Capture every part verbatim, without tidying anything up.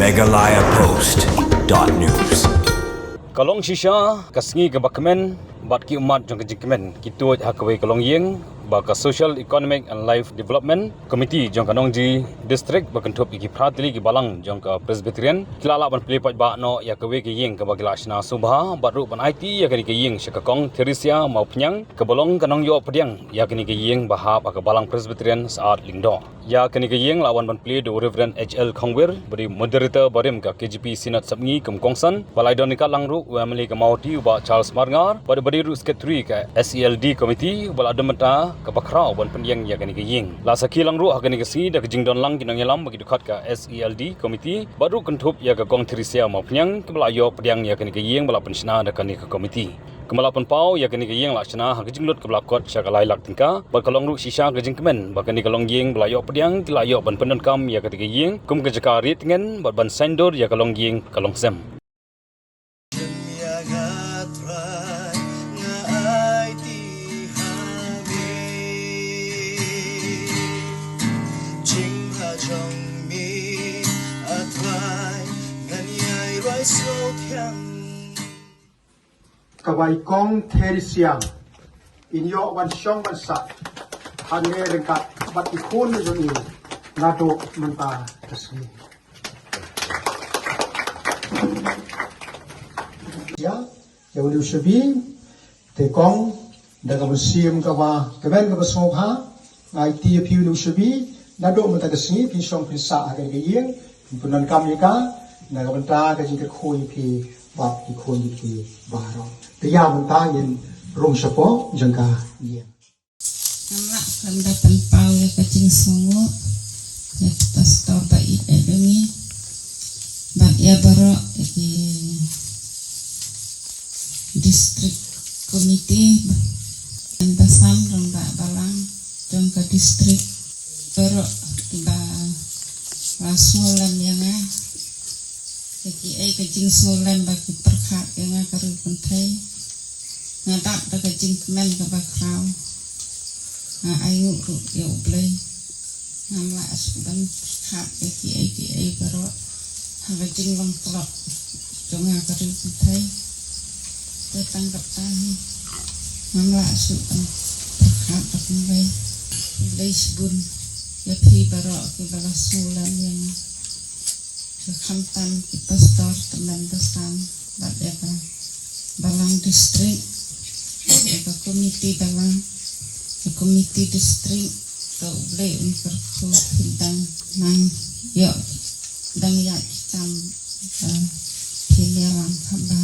Meghalaya Post dot news. Ka long shisha ka sngi kaba kmen bad ki ummat jong ka jingkmen ki tuid ha kawei ka longïing ba ka Social Economic and Life Development Committee jong ka Nongji District ba kynthup ïa ki phra tylli ki balang jong ka Presbyterian ki la lah ban plie paidbah noh ïa kawei ka ïing kaba ki la shna sngewbha bad ruh ban aiti ïa kane ka ïing sha ka Kong Theresia Mawphniang kaba long ka nongïoh pdiang ïa kane ka ïing ba hap ha ka Balang Presbyterian Saad Lyngdoh. Ïa kane ka ïing la wan ban plie da u Reverend H L Khongwir, ba dei moderator barim ka K J P Synod Sepngi kum kongsan, ba la don ïa ka lang ruh u M L A ka Mawhati u Bah Charles Marngar, ba dei, ba dei ruh secretary ka S E L D committee, ba la don mynta kaba khraw ban pynïeng ïa kane ka ïing. La sakhi lang ruh ha kane ka sngi da ka jingdon lang ki nongïalam bad ki dkhot ka S E L D committee, bad ruh kynthup ïa ka Kong Theresia Mawphniang, kaba la ïoh pdiang ïa kane ka ïing, ba la pynshna da kane ka committee. Kumba la pynpaw ïa kane ka ïing la shna ha ka jinglut kaba la kot sha ka lai lak tyngka, bad ka long ruh shisha ka jingkmen ba kane ka longïing ba la ïoh pdiang ki la ïoh ban pyndonkam ïa kane ka ïing kum ka jaka rieh tngen bad ban saiñdur ïa ka longïing ka longsem. Ka bai Kong Theresia in ïoh ban shong ban sah hangne ryngkat bad i khun jong i naduh mynta ka sngi. Ïa, ïa u Liu Shabi, te Kong, da ka mynsiem kaba kmen kaba sngewbha, nga aiti ïa phi u Liu Shabi, naduh mynta ka sngi phin shong phin sah ha kane ka ïing, phin pyndonkam ïa ka na ka bynta ka jingkyrkhu ïa phi bad ki khun ïa phi baroh. Te ïa mynta ngin rung shapoh jong ka ïing. Ngam lah khlem da pynpaw ïa ka jingsngewnguh ïa ki pastor ba ïeit ba ïeit jong ngi bad ïa baroh ïa ki district committee, ban basan rangbah balang jong ka district, baroh kiba la sngewlem ïa nga, ïa kiei ka jingsngewlem ba ki pyrkhat ïa nga ka riewkynthei. Nga dap da ka jingkmen kaba khraw. Nga ainguh ruh ïa U Blei. Ngam lah shuh ban pyrkhat ïa kiei kiei baroh ha ka jinglong tlot jong nga ka riewkynthei. Te tang katta hi ngam lah shuh ban pyrkhat da kumwei. Khublei shibun ïa phi baroh kiba la sngewlem ïa nga. Ka khamtam ki pastor tymmen basan bad ïa ka balang district, ïa ka komiti balang, ka komiti district, to U Blei un kyrkhu phin dang nang ïoh dang ïaid ki kam, eh, phin ïalam kham bha,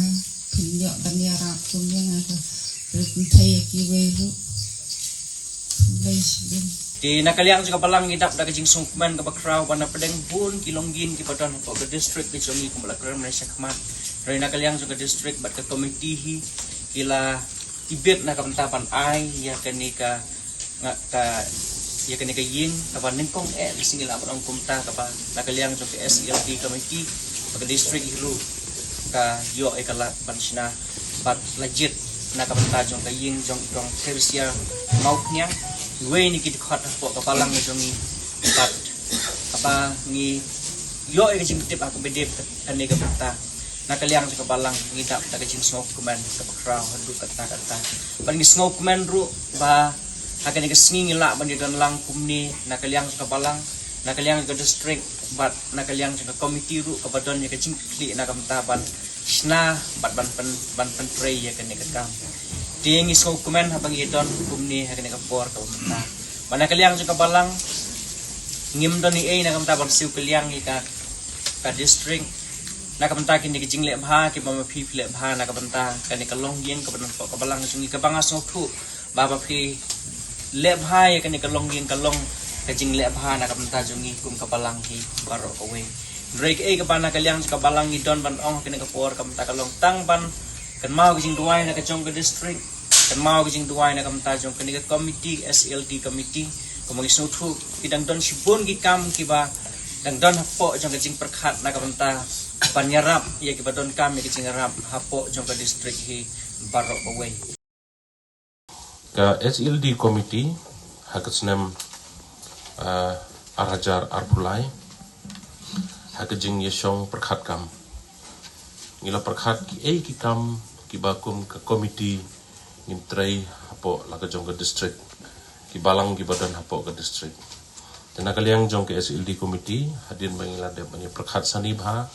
phin ïoh ban ïarap kum ïa nga ka riewkynthei ïa kiwei ruh. Khublei shibun. Te na ka liang jong ka balang ngi dap da ka jingsngewkmen kaba khraw ba na pdeng bun ki longïing kiba don hapoh ka district ka jong ngi kumba la kren mynne shakhmat. Hynrei na ka liang jong ka district bad ka komiti hi ki la tip bit na ka bynta ban ai ïa kane ka, nga, ka, ïa kane ka ïing kaba nyngkong eh ka sngi la ban ong kumta kaba na ka liang jong ka S E L D committee bad ka district hi ruh ka ïoh ïa ka lad ban shna bad la jied na ka bynta jong ka ïing jong i Kong Theresia Mawphniang, iwei na ki dkhot hapoh ka balang jong ngi bad kaba ngi ïoh ïa ka jingtip ha kaba dei kane ka bynta. Na ka liang jong ka balang ngi dap da ka jingsngewkmen kaba khraw haduh katta katta. Bad ngi sngewkmen ruh ba ha kane ka sngi ngi lah ban ïadon lang kumne na ka liang jong ka balang, na ka liang jong ka district bad na ka liang jong ka komiti ruh kaba don ïa ka jingkitkhlieh na ka bynta ban shna bad ban pyn, ban pyntrei ïa kane ka kam. Te ngi sngewkmen haba ngi don kumne ha kane ka por kaba mynta. Bad na ka liang jong ka balang ngim don ei ei na ka bynta ban siew kylliang ïa ka, ka district na ka bynta kine ki jingleh bha kiba ma phi phi leh bha na ka bynta kane ka longïing kaba don hapoh ka balang jong ngi kaba nga sngewthuh ba ba phi leh bha ïa kane ka longïing ka long ka jingleh bha na ka bynta jong ngi kum ka balang hi baroh kawei. Hynrei kaei kaba na ka liang jong ka balang ngi don ban ong ha kane ka por ka bynta ka long tang ban kynmaw ka jingduwai na ka jong ka district, kynmaw ka jingduwai na ka bynta jong kane ka komiti, S E L D committee, kumba ngi sngewthuh ki dang don shibun ki kam kiba dang don hapoh jong ka jingpyrkhat na ka bynta ban ïarap ïa kiba donkam ïa ka jingïarap hapoh jong ka district hi baroh kawei. Ka S E L D committee ha ka snem, ah, ar hajar arphew lai Ha ka jingïashong pyrkhat kam, ngi la pyrkhat ki ei ki kam kiba kum ka komiti ngin trei hapoh la ka jong ka district, ki balang kiba don hapoh ka district. Te na ka liang jong ka S L D committee, hadien ba ngi la dep ban ïa pyrkhat sani bha,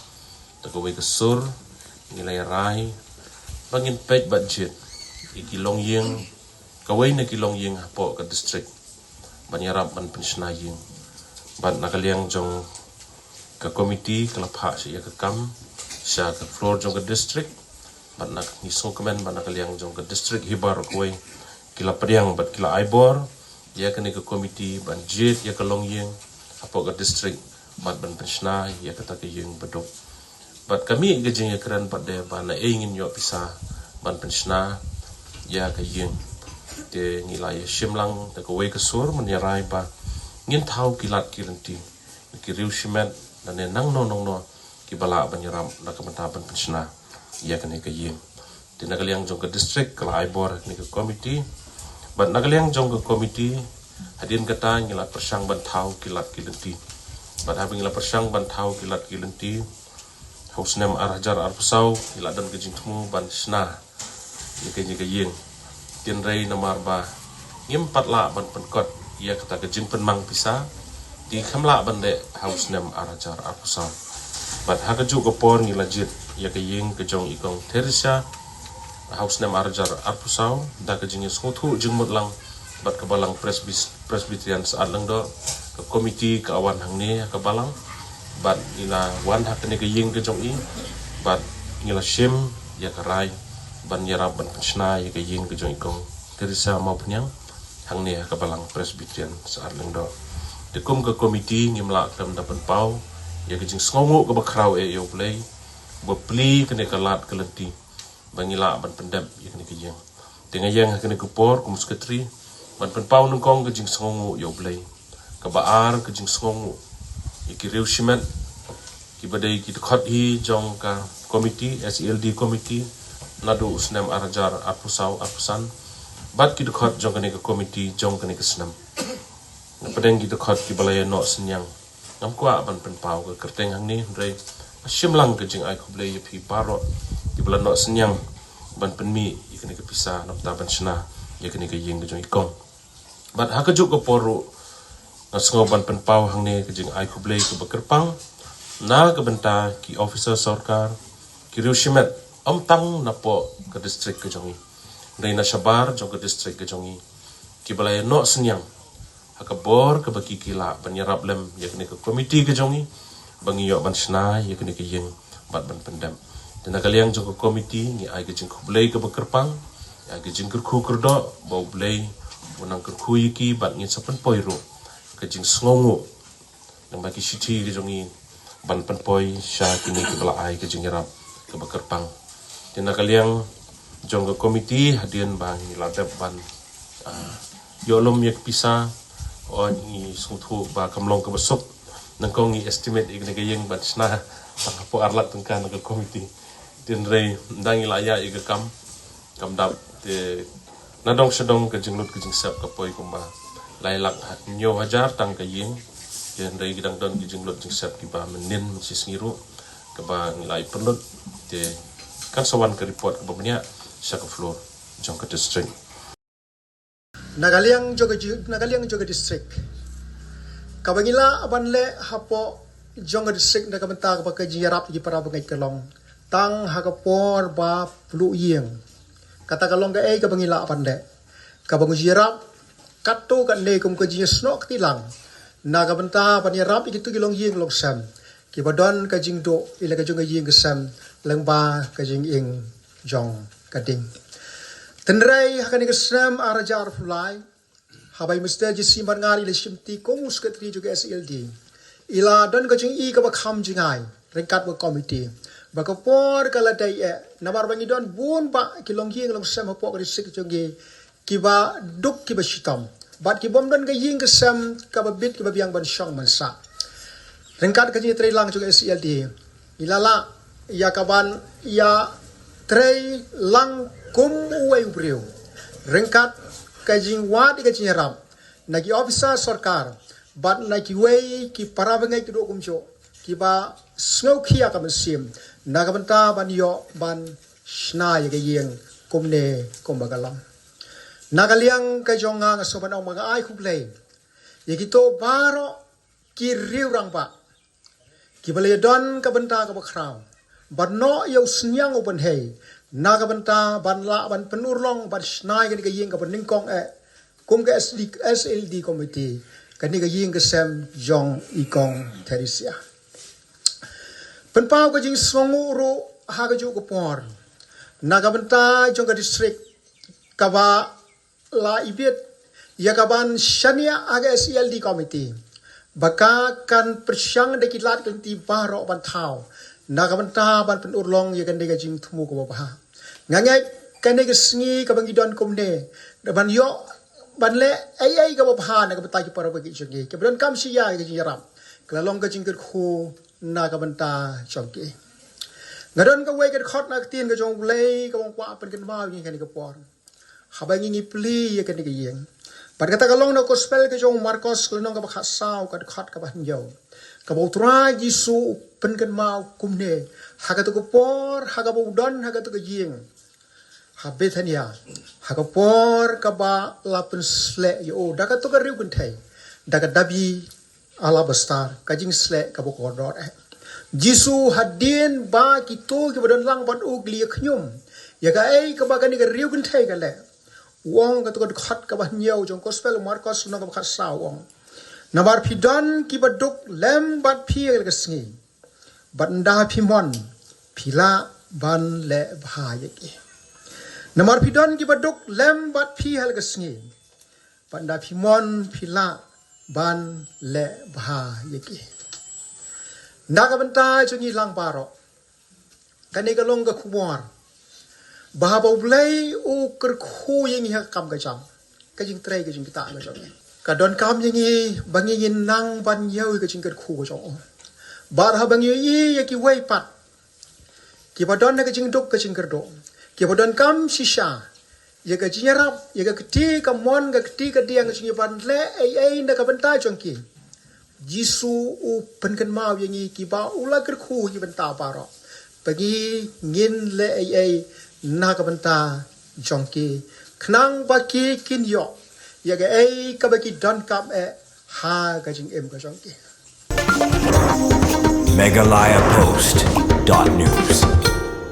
da kawei ka sur, ngi la ïa rai ba ngin peit bad jied ïa ki longïing, kawei na ki longïing hapoh ka district, ban ïarap ban pynshna ïing. Bad na ka liang jong ka komiti ka la phah sha ïa ka kam sha ka floor jong ka district. Bad na ka, ngi sngewkmen bad na ka liang jong ka district hi baroh kawei ki la pdiang bad ki la ai bor ïa kane ka komiti ban jied ïa ka longïing hapoh ka district, bad ban pynshna ïa kata ka ïing baduk. Bad ka mih ka jingïakren bad de ba na ei ngin ïoh pisa ban pynshna ïa ka ïing. Te ngi la ïa shim lang da kawei ka sur ban ïa rai ba ngin thaw ki lad ki lynti, ki riew shimet lane nangno nangno kiba lah ban ïarap na ka bynta ban pynshna ïa kane ka ïing. Te na ka liang jong ka district ka la ai bor ha kane ka komiti. Bad na ka liang jong ka komiti, hadien kata ngi la pyrshang ban thaw ki lad ki lynti. Bad haba ngi la pyrshang ban thaw ki lad ki lynti, ha u snem ar hajar arphew saw ngi la don ka jingthmu ban shna ïa kane ka ïing. Hynrei namar ba ngim pat lah ban pynkot ïa kata ka jingpynmang pisa, te kham lah ban leh ha u snem ar hajar arphew saw. Bad ha kajuh ka por ngi la jied ïa ka ïing ka jong i Kong Theresia ha u snem ar hajar arphew saw, da ka jingïasngewthuh jingmut lang bad ka balang Presbys-, Presbyterian Saat Lyngdoh, ka komiti ka wan hangne ha ka balang, bad ngi la wan ha kane ka ïing ka jong i, bad ngi la shim ïa ka rai ban ïarap ban pynshna ïa ka ïing ka jong i Kong Theresia Mawphniang hangne ha ka balang Presbyterian Saat Lyngdoh. Te kum ka komiti ngim lah khlem da pynpaw ïa ka jingsngewnguh kaba khraw eh ïa U Blei, ba plie kane ka lad ka lynti ba ngi lah ban pyndep ïa kane ka ïing. Te nga ïeng ha kane ka por kum u sekretari ban pynpaw nyngkong ka jingsngewnguh ïa U Blei. Kaba ar, ka jingsngewnguh ïa ki riew shimet kiba dei ki dkhot hi jong ka komiti, S E L D committee, naduh u snem ar hajar arphew saw arphew san, bad ki dkhot jong kane ka komiti jong kane ka snem. Napdeng ki dkhot kiba la ïa noh synñiang, ngam kwah ban pynpaw ka kyrteng hangne, hynrei nga shim lang ka jingai khublei ïa phi baroh kiba la noh synñiang ban pynmih ïa kane ka pisa na bynta ban shna ïa kane ka ïing ka jong i Kong. Bad ha kajuh ka por ruh nga sngew ban pynpaw hangne ka jingai khublei kaba kyrpang na ka bynta ki officer sorkar, ki riew shimet, ym tang napoh ka district ka jong i, hynrei na shabar jong ka district ka jong i, kiba la ïa noh synñiang ha ka bor kaba ki ki lah ban ïarap lem ïa kane ka komiti ka jong i ba ngi ïoh ban shna ïa kane ka ïing bad ban pyndep. Te na ka liang jong ka komiti ngi ai ka jingkhublei kaba kyrpang, ngi ai ka jingkyrkhu kyrdoh ba U Blei un nang kyrkhu ïa ki bad ngin sa pynpoi ruh ka jingsngewnguh, nang ba ki shithi ka jong i ban pynpoi sha kine kiba la ai ka jingïarap kaba kyrpang. Te na ka liang jong ka komiti, hadien ba ngi la dep ban, ah, ïoh lum ïa ka pisa, o ngi sngewthuh ba kam long kaba suk. Nyngkong ngi estimate ïa kane ka ïing ban shna tang hapoh ar lak tyngka na ka komiti. Hynrei ynda ngi la ïa ïa ka kam, kam dap, te na dong sha dong ka jinglut ka jingsep ka poi kumba lai lak ha-, hynñiew hajar tang ka ïing. Te hynrei ki dang don ki jinglut jingsep kiba mynnin mynshisngi ruh kaba ngi la ïa pynlut. Te kan sa wan ka report kaba bniah sha ka floor jong ka district. Na ka liang jong ka ji-, na ka liang jong ka district, kaba ngi lah ban leh hapoh jong ka district na ka bynta kaba ka jingïarap ïa ki para bangeit ka long tang ha ka por ba pluh ïing. Kata ka long kaei kaba ngi lah ban leh, kaba ngi ïarap katto katne kum ka jingïasnoh kti lang na ka bynta ban ïarap ïa kito ki longïing longsem kiba don ka jingduh ïa la ka jong ka ïing ka sem lyngba ka jingim jong ka ding. Hynrei ha kane ka snem ar hajar arphew lai, haba i Mister Jessie Marngar i la shimti kum u sekretari jong ka S E L D, i la don ka jingïohi kaba kham jingai ryngkat bad ka komiti ba ka por ka la dei eh, namar ba ngi don bun bah ki longïing longsem hapoh ka district jong ngi kiba duk kiba shitom bad ki bym don ka ïing ka sem kaba bit kaba biang ban shong ban sah. Ryngkat ka jingtrei lang jong ka S E L D, ngi la lah ïa kaban ïa trei lang kum uwei u briew ryngkat ka jingwad ïa ka jingïarap na ki officer sorkar bad na kiwei ki para bangeit kiba duh kumjuh, kiba sngewkhia ka mynsiem na ka bynta ban ïoh ban shna ïa ka ïing kumne kumba ka long. Na ka liang ka jong nga, nga sngewbha ban ong ba nga ai khublei ïa kito baroh ki riew rangbah kiba la ïadon ka bynta kaba khraw ban noh ïa u sniang u bynhei na ka bynta ban lah ban pynurlong ban shna ïa kane ka ïing kaba nyngkong eh kum ka S D, S L D committee, kane ka ïing ka sem jong i Kong Theresia. Pynpaw ka jingsngewnguh ruh ha kajuh ka por na ka bynta jong ka district kaba la ibit ïa ka ban shaniah ha ka S E L D committee ba ka kan pyrshang da ki lad ki lynti baroh ban thaw na ka bynta ban pynurlong ïa kane ka jingthmu kaba bha. Nga ngeit kane ka sngi kaba ngi don kumne da ban ïoh ban leh ei ei kaba bha na ka bynta ki para bangeit jong ngi kiba donkam shi ïa ka jingïarap, ka la long ka jingkyrkhu na ka bynta jong ki. Nga don kawei ka dkhot na ka ktien ka jong U Blei kaba nga kwah pynkynmaw ïa ngi kane ka por. Haba ngi ngi plie ïa kane ka ïing, bad kata ka long na gospel ka jong u Markos, ka lynnong kaba khatsaw, ka dkhot kaba hynñiew, kaba U Trai Jisu u pynkynmaw kumne ha kata ka por, ha kaba u don ha kata ka ïing ha Bethania, ha ka por kaba la pynsleh ïa u da kata ka riew kynthei, da ka dabi alabastar, ka jingsleh kaba kordor eh. Jisu hadien ba kito kiba don lang bad u ki la ïa khñium ïa kaei kaba kane ka riew kynthei ka leh, u ong, kata ka dkhot kaba hynñiew jong gospel u Markos lynnong kaba khatsaw, u ong, namar phi don kiba duk lem bad phi ha la ka sngi, bad ynda phi mon phi lah ban leh bha ïa ki. Namar phi don kiba duk lem bad phi ha la ka sngi, bad ynda phi mon phi lah ban leh bha ïa ki. Na ka bynta jong ngi lang baroh, kane ka long ka khubor ba haba U Blei u kyrkhu ïa ngi ha ka kam ka jam, ka jingtrei ka jingktah ka jong ngi, ka donkam ïa ngi ba ngi ngin nang ban ïoh ïa ka jingkyrkhu ka jong u. Bad haba ngi ïohi ïa kiwei pat kiba don ha ka jingduk ka jingkyrduh, kiba donkam shisha ïa ka jingïarap, ïa ka kti kamon, ka kti kadiang ka jong ngi ban leh ei ei na ka bynta jong ki, Jisu u pynkynmaw ïa ngi kiba u la kyrkhu ïa ki bynta baroh ba ngi ngin leh ei ei na ka bynta jong ki, khnang ba ki kin ïoh ïa kaei kaba ki donkam eh ha ka jingim ka jong ki. Meghalaya Post dot news.